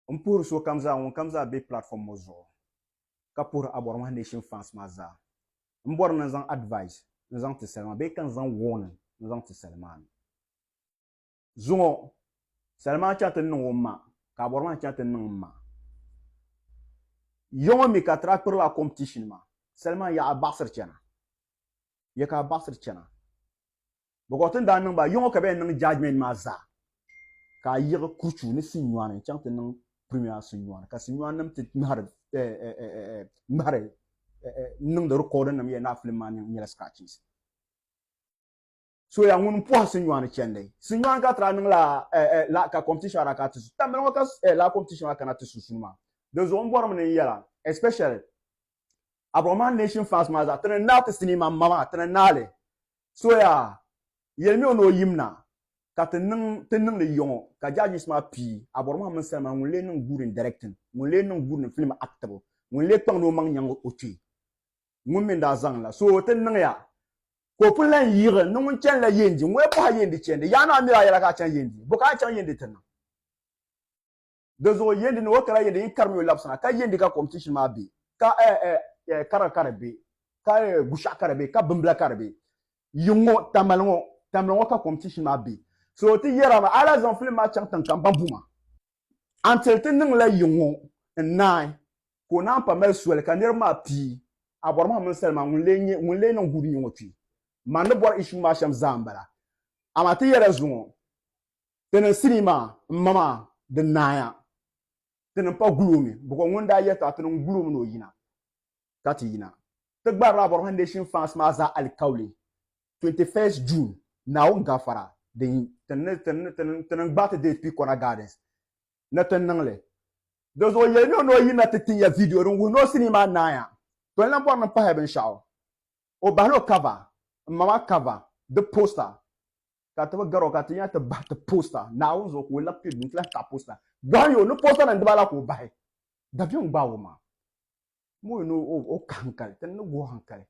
N puhiri sokam zaa ŋun kam zaa be platform ŋɔ zuɣu ka puhiri Abɔrɔmahi Nation fans maa zaa. M bɔri ni n zaŋ advice n zaŋ ti Salima bee ka n zaŋ warning n zaŋ ti Salima. Zuŋɔ Salima chaŋ ti niŋ o ma ka Abɔrɔmahi chaŋ ti niŋ m ma. Yiŋɔ mi ka ti daa kpirila competition maa, Salima yaɣa baɣisiri chana. Ya ka a baɣisiri chana. Bɔkɔ ti ni daa niŋ ba yiŋɔ ka bɛ yɛn niŋ judgment maa zaa ka a yiɣi kuruchu ni Sinyuani n-chaŋ ti niŋ Premier Sinyuani ka Sinyuani nim ti ŋmahiri ŋmahiri niŋdi recording nim yɛli ni a film maa nyɛla scratches. So ya ŋun m-pɔhi Sinyuani chandi. Sinyuani ka ti daa niŋ la la ka competition maa daa kana ti su tambili ŋɔ ka lala competition maa kana ti sunsuuni maa. Di zuɣu m bɔrimi ni n yɛla especially Abroman Nation fans maa zaa ti ni naai ti sinii maa m ma maa ti ni naai li. So yaa, yɛlimi o ni o yim na ka ti niŋ ti niŋdi yɔŋɔ ka judges maa pii Abɔrɔmaha mini Salima ŋun lee niŋ good in directing, ŋun lee niŋ good in film actibu, ŋun lee kpaŋdi o maŋ nyaŋ o kpee, ŋun mi n-daa zaŋ la. So ti niŋya ka o pun lahi yiɣi ni ŋun chanila Yendi, ŋun bɔhi Yendi chandi, yaa ni a miri a yɛla ka a chaŋ Yendi, bɔ ka a chaŋ Yendi ti niŋ? Di zuɣu Yendi ni o kala Yendi yin karimi o labisina ka Yendi ka competition maa be ka kara ka di be ka Gushiɛɣu ka di be ka Bimbila ka di be yi ŋɔ Tamale ŋɔ Tamale ŋɔ ka competition maa be so ti yɛra maa a lahi zaŋ film maa chaŋ tiŋ kam ban bu ma until ti niŋla yi ŋɔ n naai ka o naan pa mali soli ka niriba maa pii a bɔri maa mini salima ŋun lee nyɛ ŋun lee niŋ good nyɛ ŋɔ kpi man ni bɔri issue maa shɛm zaa m-bala amaa ti yɛla zuŋɔ Ti niŋ sinii maa m ma maa di naaya. Ti niŋ pa guli o mi bikɔ ŋun daa yɛltɔɣa ti niŋ guli o mi ni o yina ka ti yina. Ti gbarila Abɔrɔha Nation fans maa zaa alikauli 21st June Naawuni gafara din ti ni ti ni ti ni ti niŋ gbaai ti date Pea Corner Gardens ni ti niŋ li. Di zuɣu yɛlimi o ni o yina ti tin ya video din wuhi ni o sinii maa naaya. To n lan bɔri ni m pahi binshɛɣu. O bahila o cover m ma maa cover di poster Ka ti bi gar o ka ti nya ti bahi ti posta Naawuni zuɣu ka o labi kpe duu nti lahi taɣi posta. Bɔhim ya o ni posta nim dibaa la ka o bahi. Dabiɛm gbaag o maa. Mo ni o ka hankali, ti ni guhi hankali.